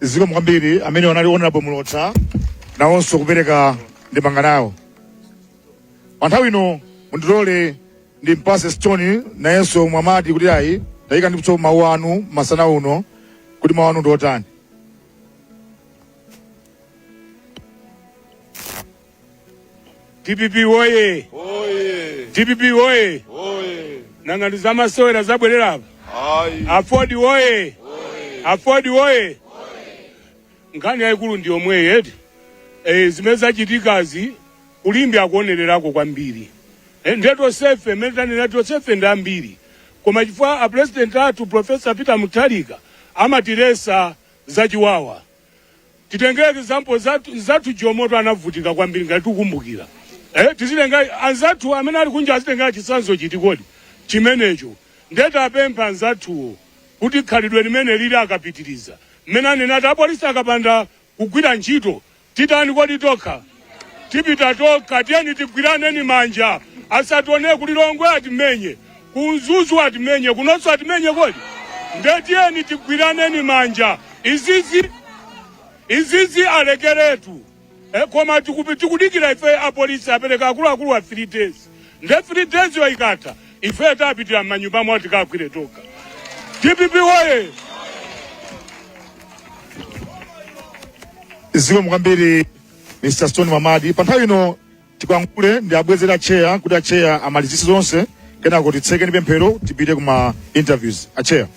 Zikomo kwambiri. Amene anali Honorable Mlotha nawonso kupereka ndemanga nawo. Pa nthawi ino mundilole ndimpase Stone nayenso Mwamadi kuti ayi tayika ndipso mawu anu masana uno, kuti mawu anu ndi otani. DPP woye! DPP woye! Nanga ndi zamasewera zabwerera apa? Aford woye! Aford woye! Nkhani yayikulu ndi yomweyi eti. Zimene zachitikazi ku Limbe akuonererako kwambiri. Ndiye tonsefe mmene tanena, tonsefe ndi ambiri, koma chifukwa a president athu Professor Peter Mutharika amatilesa zachiwawa. Titengere example zathu Jomoto anavutika kwambiri ngati tikukumbukira. Tizitenga anzathu amene ali kunja azitengera chitsanzo chiti kodi chimenecho. Ndiye tapempha anzathuwo kuti khalidwe limene lili akapitiriza mmene anena ati apolisi akapanda kugwira ntchito titani kodi tokha tipita tokha. Tiyeni tigwiraneni manja, asatione ku Lilongwe atimenye, ku Mzuzu atimenye, kunonso atimenye kodi. Nde tiyeni tigwiraneni manja, izizi alekeretu. Koma tikudikira ife apolisi apereka akuluakulu a 3 days, nde 3 days yo ikatha ife tapitira m'manyumba mwawo tikagwire tokha. DPP woye! Zikomo kwambiri Mr Stone Mamadi. Pa nthawi ino tikwangule ndi abwezera acheya kuti acheya amalizise zonse, kenako titseke ndi pemphero tipite kuma interviews. Acheya.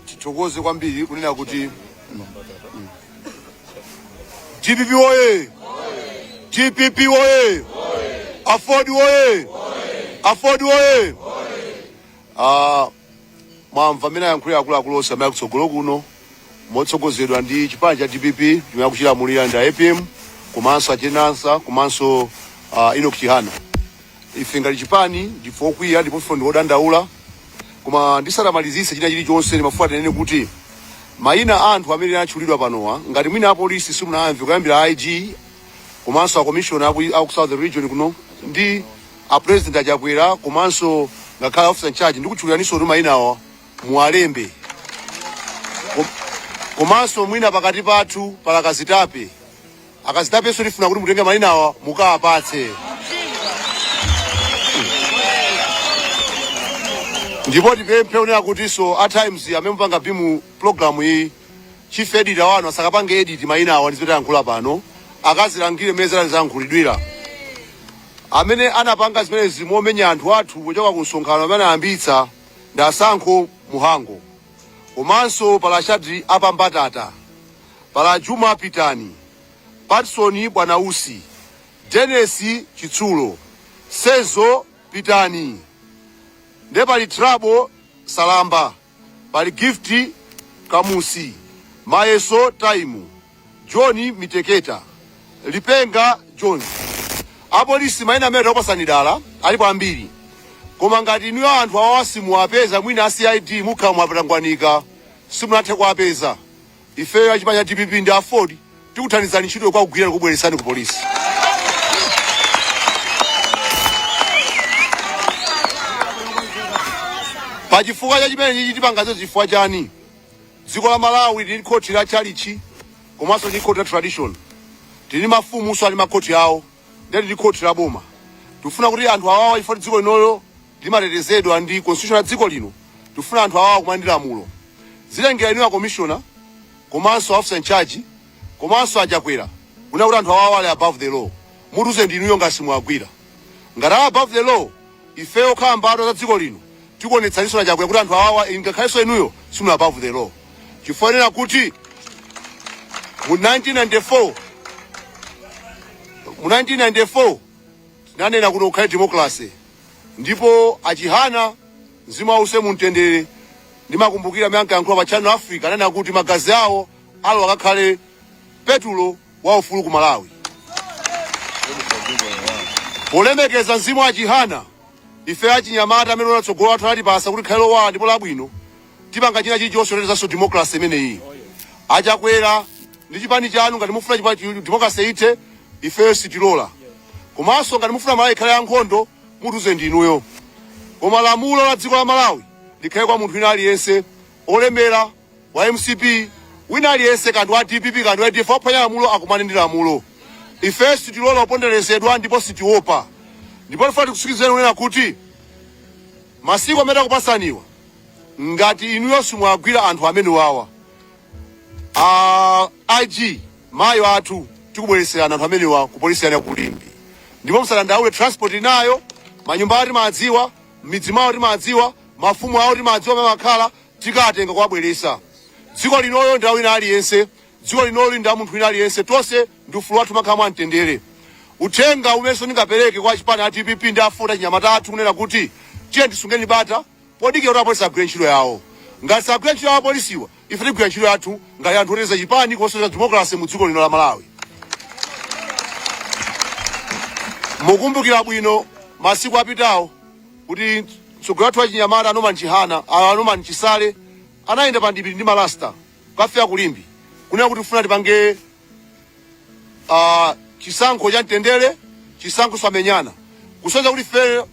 Tithokoze kwambiri kunena kuti DPP woye! DPP woye! AFORD woye! AFORD woye! Mwamva mmene ayankhulira akuluakulu onse amene akutsogolo kuno motsogozedwa ndi chipani cha DPP chimene akuchilamulira ndi APM komanso a Jane Ansah komanso Enoch Chihana. Ife ngati chipani ndife okwiya ndipo ife ndi odandaula, koma ndisanamalizise china chilichonse ndimafuna tinene kuti mayina a anthu amene atchulidwa panowa, ngati mwina apolisi simunamve, kuyambira IG komanso a commissioner aku Southern Region kuno ndi a President Achakwera komanso ngakhale officer in charge, ndikutchuliraninso kuti mayina awa muwalembe. Komanso mwina pakati pathu pala akazitape, akazitapenso tifuna kuti mutenge mayina awa mukawapatse. Ndipo tipemphe kunena kutinso a Times amene mupanga beam program iyi, chief editor wanu asakapange edit mayina awa ndi zimene tayankhula pano, akazilangire mmene zayankhulidwira. Amene anapanga zimenezi momenya anthu athu kuchoka ku msonkhano amene anayambitsa ndi Asankho Muhango, komanso pala Shadri Apambatata, pala Juma Pitani, Patson Bwanausi, Dennis Chitsulo, Sezo Pitani, nde pali Trabo Salamba, pali Gift Kamusi, Mayeso Time, John Miteketa, Lipenga Jones. Apolisi, mayina amene takupasani dala alipo ambiri, koma ngati inuyo anthu awawa simuwapeza, mwina a CID mukhala mwapatangwanika simunathe kuwapeza, ifeyo achipani cha DPP ndi AFORD tikuthandizani ntchito kukagwira kubweretsani ku polisi. Pachifukwa cha chimene chichi tipangazo chifukwa chani? Dziko la Malawi lili ndi khoti la chalichi komanso ndi khoti la tradition, tili ndi mafumunso ali makhoti awo, ndiye tili ndi khoti la boma. Tikufuna kuti anthu awawa, chifukwa dziko linolo limatetezedwa ndi constitution ya dziko lino, tikufuna anthu awawa kumene ndi lamulo. Zilengera inuyo a commissioner komanso officer in charge komanso Achakwera kunena kuti anthu awawa ali above the law. Mutiuze ndi inuyo ngati simuwagwira. Ngati ali above the law, ifeyo khala mbadwa za dziko lino tikuonetsaninso Achakwera kuti anthu awawa ngakhalenso inuyo simuli above the law, chifukwa nena kuti mu 1994, mu 1994 tinanena kuti kukhale democracy, ndipo Achihana, mzimu wawo uuse mumtendere, ndimakumbukira amene ankayankhula pa Channel Africa, ananena kuti magazi awo alowa akakhale petulo wa ufulu ku Malawi. Polemekeza mzimu wa Chihana, ife achinyamata amene tsogolo athu anatipasa kuti likhale lowala ndipo labwino, tipanga china chilichonse kutetezanso democracy imeneyi. Achakwera ndi chipani chanu, ngati mufuna chipani democracy ithe, ifeyo sitilola. Komanso ngati mufuna Malawi ikhale yankhondo, mutiuze ndi inuyo, koma lamulo la dziko la Malawi likhale kwa munthu wina aliyense, olemera, wa MCP, wina aliyense, kandi wa DPP, kandi wa UDF, waphwanya lamulo akumane ndi lamulo. Ife sitilola kuponderezedwa ndipo sitiopa. Ndipo tifuna tikusikizeni kunena kuti masiku amene akupasaniwa, ngati inuyo simuwagwira anthu amene wawa, a IG mayo athu, tikubwereserana anthu amenewa ku polisi ya ku Limbe. Ndipo musadandaule, transport inayo, manyumba awo timadziwa, midzi mwawo timadziwa, mafumu awo timadziwa amene amakhala, tikatenga kuwabweresa. Dziko linolo ndi la wina aliyense, dziko linolo ndi la munthu wina aliyense, tonse ndi ufulu wathu makhala mwamtendere. Uthenga umenso ndingapereke kwa chipani a DPP ndi AFORD achinyamata athu kunena kuti tiye tisungeni bata podikira kuti apolisi agwire ntchito yawo. Ngati sagwira ntchito yawo apolisiwa, ife tigwira ntchito yathu ngati anthu oteteza chipani komanso democracy mu dziko lino la Malawi. Mukumbukira bwino masiku apitawo kuti mtsogoleri wathu wachinyamata Norman Chihana, Norman Chisale, anayenda pa ndipiti ndi malasta kukafika ku Limbe kunena kuti tifuna tipange chisankho cha mtendere, chisankho samenyana, kusonyeza kuti ife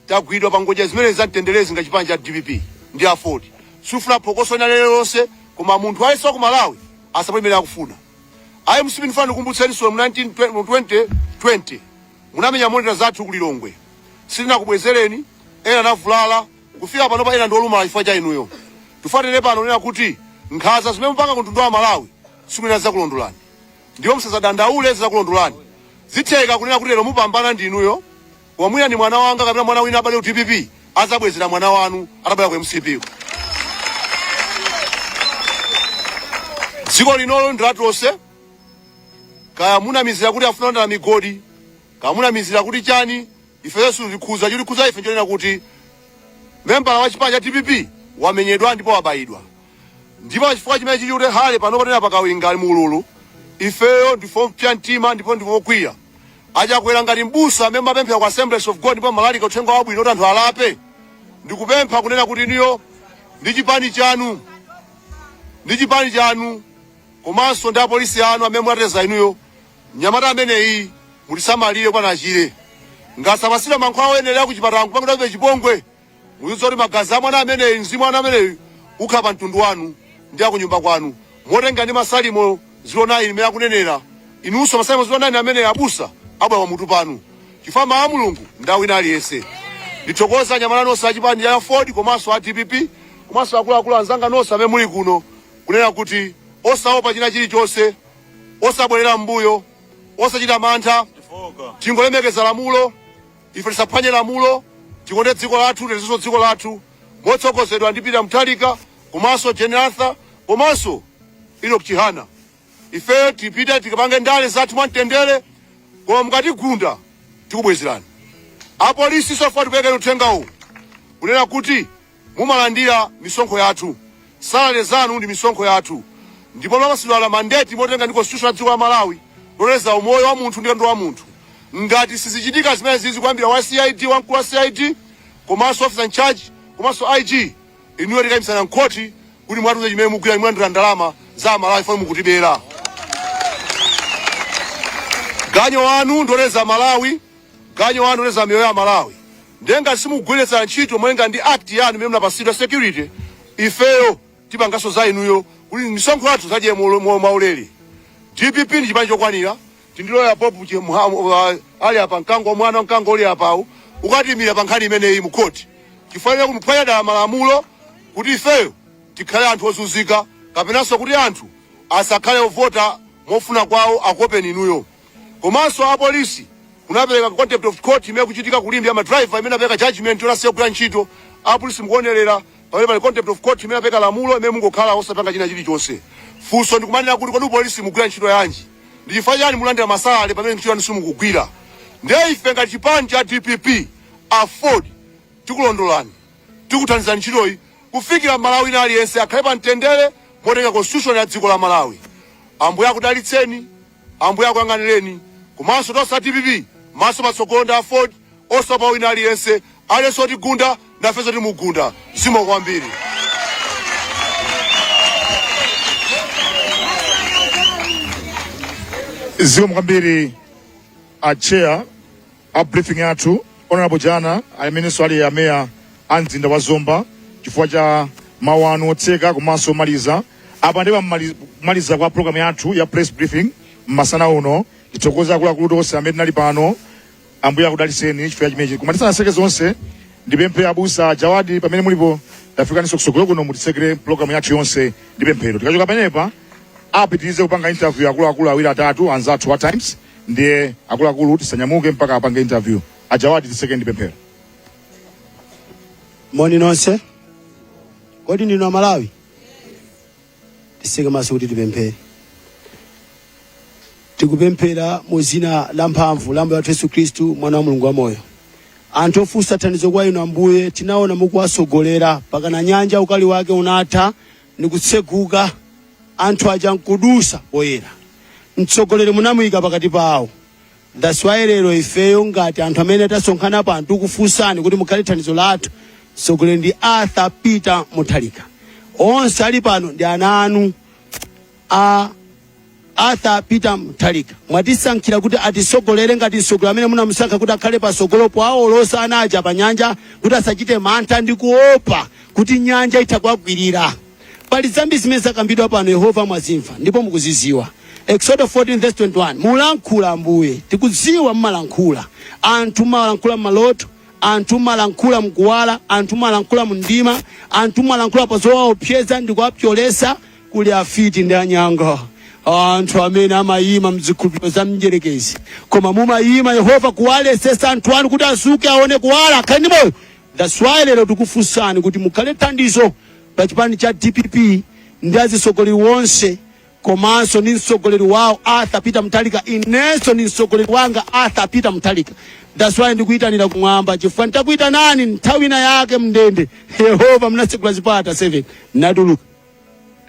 tagwidwa pa ngodya zimene za mtenderezi nga chipani cha DPP ndi AFORD. Sifuna phokoso lina lililonse, koma munthu aliyense wa ku Malawi asapo imene akufuna. Ayi MCP, ndifuna ndikumbutseninso mu 19 mu 2020 munamenya monitor zathu ku Lilongwe, sitinakubwezereni, ena anavulala kufika panopa, ena ndi olumala chifukwa cha inuyo. Tifanire pano nena kuti nkhanza zimene mupanga ku mtundu wa Malawi sikunena zakulondolani, ndipo musazadandaule zakulondolani. Zitheka kunena kuti lero mupambana ndi inuyo, koma mwina ndi mwana wanga kapena mwana wina abale ku DPP azabwezera mwana wanu atabwera ku MCP. Dziko linolo ndi latonse. Kaya munamizira kuti afuna kulanda migodi, kaya munamizira kuti chani, ifeyo sitikhuza. Chikutikhuza ife nchonena kuti membala wa chipani cha DPP wamenyedwa ndipo wabayidwa. Ndipo chifukwa chimene chili kuti hale pano patena pakawinga ali muululu, ifeyo ndife opsa mtima ndipo ndife okwiya. Achakwera, ngati mbusa amene mapemphera ku Assemblies of God ndipo malalika uthenga wabwino kuti anthu alape, ndikupempha kunena kuti inuyo ndi chipani chanu komanso ndi apolisi anu amene munateteza inuyo mnyamata ameneyi, mutisamalire kwana achire. Ngasapasira mankhwala oyenera ku chipatala nkupangidwabe chipongwe, muzidziwa kuti magazi a mwana ameneyi, mzimu wa mwana ameneyi ukhala pa mtundu wanu ndi akunyumba kwanu, motenga ndi Masalimo 09 imene akunenera. Inunso Masalimo 09 ameneyi, abusa, abwera pamutu panu, chifukwa mawu a Mulungu ndi awina aliyense. Ndithokoza anyamata nonse achipani cha Ford komanso a DPP komanso akuluakulu anzanga nonse amene muli kuno, kunena kuti osaopa china chilichonse, osabwerera mbuyo, osachita mantha, tingolemekeza lamulo. Ife tisaphwanye lamulo, tikonde dziko lathu, tilezenso dziko lathu, motsogozedwa ndi Peter Mutharika komanso Jane Arthur komanso Enoch Chihana. Ifeyo tipite tikapange ndale zathu mwamtendere, koma mukatigunda tikubwezerani. Apolisi sofa, tipereke uthenga uwu kunena kuti mumalandira misonkho yathu, salary zanu ndi misonkho yathu, ndipo mwapasidwa mandate motenga ndi constitution ya dziko la Malawi loleza umoyo wa munthu ndi katundu wa munthu. Ngati sizichitika zimene zizi, kuyambira wa CID, wamkulu wa CID komanso officer in charge komanso IG, inuyo tikayimisana mkhoti kuti mwatuze chimene mugwira. Mulandira ndalama za Malawi fo mukutibera. Ganyo wanu ndoleza Malawi, ganyo wanu ndoleza miyoyo ya Malawi. Ndenga simugwiritsa ntchito moyenga ndi act yanu imene munapasidwa security, ifeyo tipanganso za inuyo kuti misonkho yathu zadye mwaulere. DPP ndi chipani chokwanira. Tindiloya Bob ali apa, mkango, mwana wa mkango uli apawu, ukatimira pa nkhani imeneyi mu khoti, chifukwa kumuphwanya dala malamulo kuti ifeyo tikhale anthu ozunzika kapenanso kuti anthu asakhale ovota mofuna kwawo, akopeni inuyo. Komanso apolisi, kunapereka contempt of court imene kuchitika kulimbi ya madriver imene apereka judgment yonasiya kugwira ntchito. Apolisi mukuonerera pamene pali contempt of court imene apereka lamulo imene mungokhala osapanga china chilichonse. Funso ndikumanena kuti kodi polisi mugwira ntchito yanji? Ndi chifukwa chani mulandira masalary pamene ntchito yanu simukugwira? Ndiye ife ngati chipani cha DPP, AFORD, tikulondolani, tikuthandizani ntchitoyi kufikira Malawi ina aliyense akhale pa mtendere motenga constitution ya dziko la Malawi. Ambuye akudalitseni, Ambuye akuyang'anireni. Komanso tonse a DPP maso patsogolo ndi AFORD, osaopa wina aliyense. Aliyense otigunda nafenso timugunda. Zikomo kwambiri. Zikomo kwambiri a chair a briefing yathu, Honorable Jana, amenenso ali ameya a mzinda wa Zomba, chifukwa cha mawu anu otseka komanso omaliza. Apa ndi pamaliza kwa program yathu ya press briefing mmasana uno. Tithokoza akuluakulu tonse amene tinali pano. Ambuye akudalitseni chifukwa chimenechi. Koma tisanatseke zonse, ndipemphe abusa Jawadi, pamene mulipo, tafikaninso kusogolo kuno, mutitsekere program yathu yonse ndi pemphero. Tikachoka pamenepa, apitirize kupanga interview akuluakulu awiri atatu anzathu wa Times. Ndiye akuluakulu tisanyamuke mpaka apange interview. Ajawadi, titseke ndi pemphero. Moni nonse. Kodi ndinu Amalawi? Tiseke maso kuti tipemphere. Tikupemphera mu zina la mphamvu la Ambuye wathu Yesu Khristu, mwana wa Mulungu wamoyo. Anthu ofunsa thandizo kwa inu Ambuye, tinaona mukuwasogolera pakana nyanja ukali wake unatha nikutseguka, anthu aja nkudusa poyera. Mtsogoleri munamuyika pakati pawo. That's why lero ifeyo ngati anthu amene tasonkhana pano tikufunsani kuti mukhale thandizo lathu. Mtsogoleri ndi Arthur Peter Mutharika. Onse ali pano ndi ana anu a Arthur Peter Mutharika. Mwatisankhira kuti atisogolere ngati mtsogoleri amene munamusankha kuti akhale pasogolopo, awolosa ana aja pa nyanja kuti asachite mantha ndi kuopa kuti nyanja itha kuwagwirira. Pali zambiri zimene zakambidwa pano, Yehova, mwazimva ndipo mukuziziwa. Exodo 14 verse 21, mulankhula Ambuye, tikudziwa mmalankhula. Anthu mmalankhula mmaloto, anthu mmalankhula mkuwala, anthu mmalankhula mndima, anthu mmalankhula pa zowaopseza ndi kuwapyolesa. Kuli afiti ndi anyanga, anthu amene amayima mzikhulupiriro za mdyerekezi, koma mumayima Yehova kuwalesesa anthu anu kuti azuke, aone kuwala, akhale ndi moyo. That's why lero tikufunsani kuti mukhale thandizo pa chipani cha DPP ndi azisogoleri wonse. Komanso ndi mtsogoleri wawo Arthur Peter Mutharika. Inenso ndi mtsogoleri wanga Arthur Peter Mutharika. That's why ndikuyitanira kumwamba, chifukwa nditakuyitanani nthawi ina yake mndende, Yehova munatsekula zipata 7, natuluka.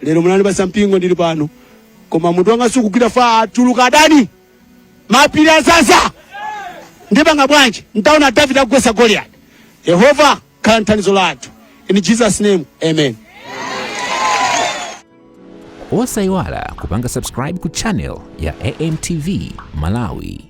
Lero munandipasa mpingo, ndili pano, koma mutu wanga sukugwira fa atuluka adani, mapiri azaza, ndipanga bwanji? Ntaona David akugwesa Goliath. Yehova, khala mthandizo lathu. In Jesus' name, amen. Osayiwala kupanga subscribe ku channel ya AMTV Malawi.